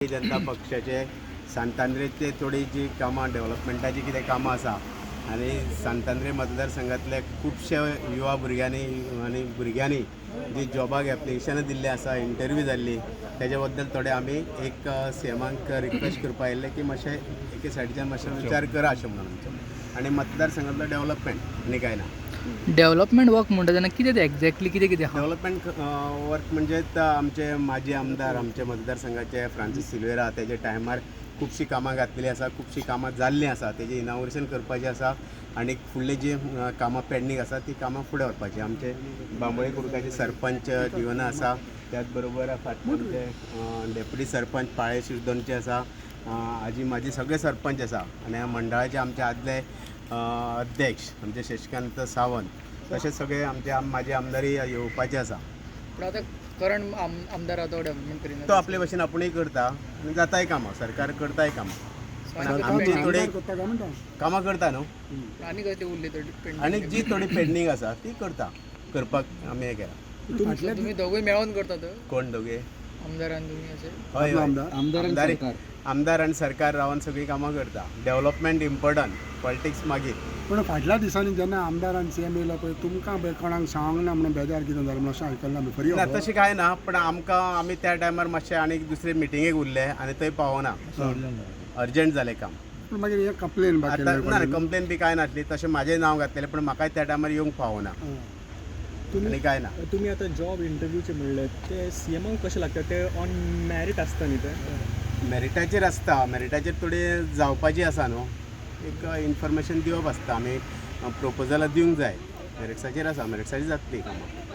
जनता पक्षाचे सांतांद्रेचे थोडी जी कामां डेव्हलपमेंटाची कितें कामां आसा आनी सांतांद्रे मतदारसंघातले खुबशे युवा भुरग्यांनी आनी भुरग्यांनी जी जॉबाक एप्लिकेशनां दिल्लीं आसा, इंटरव्यू जाल्ली, तेजे बद्दल थोडे आमी एक सीएमाक रिक्वेस्ट करपा आयिल्ले की मातशें एके सायडीच्यान मातशें विचार करा अशें म्हणून आमचो आनी मतदारसंघातलो डेव्हलपमेंट आनी कांय ना. डेव्हलपमेंट वर्क म्हणटा तेन्ना कितें तें एक्झॅक्टली कितें कितें आहा? डेव्हलपमेंट वर्क म्हणजे आमचे माजी आमदार आमचे मतदारसंघाचे फ्रांसीस सिल्वेरा तेजे टायमार खुबशीं कामां घातलेलीं आसा, खुबशीं कामां जाल्लीं आसा, तेजें इनाग्रेशन करपाचें आसा आनी फुडलीं जीं कामां पेंडींग आसा ती कामां फुडें व्हरपाचीं. आमचे बांबोळे कुडकाचे सरपंच दिवना आसा, त्याच बरोबर आमचे डेप्युटी सरपंच पाळे शिरदोनचे आसा, आजी माजी सगळे सरपंच आसा आनी मंडळाचे आमचे आदले अध्यक्ष आमचे शशिकांत सावंत, तशेंच सगळे आमचे माजी आमदारय येवपाचे आसा. पूण आतां करंट आमदार तो डेव्हलपमेंट करिना. तो आपले भशेन आपूणय करता आनी जाताय कामां, सरकार करताय कामां, पण आमची थोडी कामां करता न्हू. आनी कसली उरली तर पेंडींग? आनी जी थोडी पेंडींग आसा ती करता, करपाक आमी हें केलां. तुमी दोगूय मेळोन करतात? कोण दोगे? आमदारान तुमी अशें? हय हय, आमदार आनी सरकार रावन सगळीं कामां करता. डेव्हलपमेंट इम्पॉर्टंट, पॉलिटिक्स मागीर. पूण फाटल्या दिसांनी जेन्ना आमदारान सीएम येयलो पळय, तुमकां पळय कोणाक सांगना म्हणून बेजार कितें जालें म्हणून अशें आयकलां आमी खरी ना, खबर? तशें कांय ना, पण आमकां आमी त्या टायमार मातशें आनी दुसरे मिटिंगेक उरले आनी थंय पावना, अर्जंट जालें काम. पूण मागीर हें कंप्लेन बा आतां केल्लें ना, कंप्लेन बी कांय नासली, तशें म्हाजें नांव घातलेलें, पण म्हाकाय त्या टायमार येवंक पावना आनी कांय ना. तुमी आतां जॉब इंटरव्यूचे म्हणले ते सीएमाक कशें लागता? ते ऑन मॅरीट आसता न्ही ते? मेरिटाचेर आसता, मेरिटाचेर थोडी जावपाची आसा न्हू, एक इन्फॉर्मेशन दिवप आसता, आमी प्रपोजलां दिवंक जाय, मेरिट्साचेर आसा, मेरिट्साचेर जातली कामां.